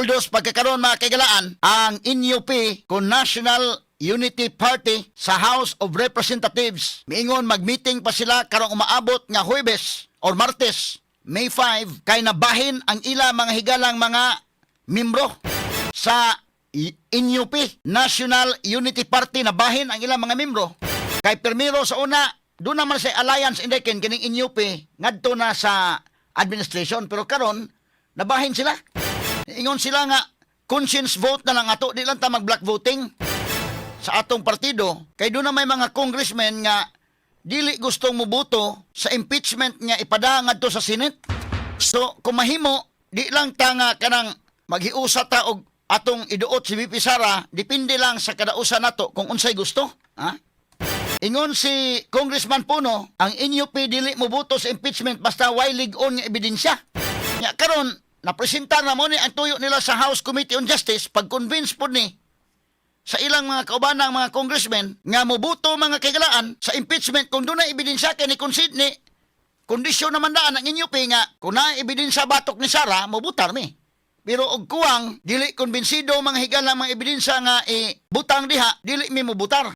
Gihuldos pagkakaroon, mga kaigalaan, ang NUP kung National Unity Party sa House of Representatives. Miingon mag-meeting pa sila karong umaabot nga Huwebes or Martes, May 5, kay nabahin ang ila mga higalang mga membro sa NUP, National Unity Party, nabahin ang ilang mga membro. Kay pirmiro sa una, doon naman sa alliance indekin kining NUP ngadto na sa administration, pero karon nabahin sila. Ingon sila nga conscience vote na lang ato, di lang ta mag block voting sa atong partido kay doon na may mga congressmen nga dili gustong muboto sa impeachment nga ipada ngadto sa Senate. So kung mahimo, di lang ta nga kanang maghiusa ta og atong iduot si VP Sara, depende lang sa kadausa nato kung unsay gusto. Ha? Ingon si Congressman Puno, ang NUP dili moboto sa impeachment basta way lig-on nga ebidensya. Nya karon napresentar na mo ni ang tuyo nila sa House Committee on Justice, pag-convince pod ni sa ilang mga kaubanang mga congressmen nga moboto, mga kaigalaan, sa impeachment kung doon na ebidensya, kay ni concede ni kondisyon naman daan ang NUP nga kung naa ebidensya batok ni Sara, mobutar mi. Pero og kuwang dili kumbinsido mga higalang mga ebidensya nga ibutang diha, dili mi mobutar.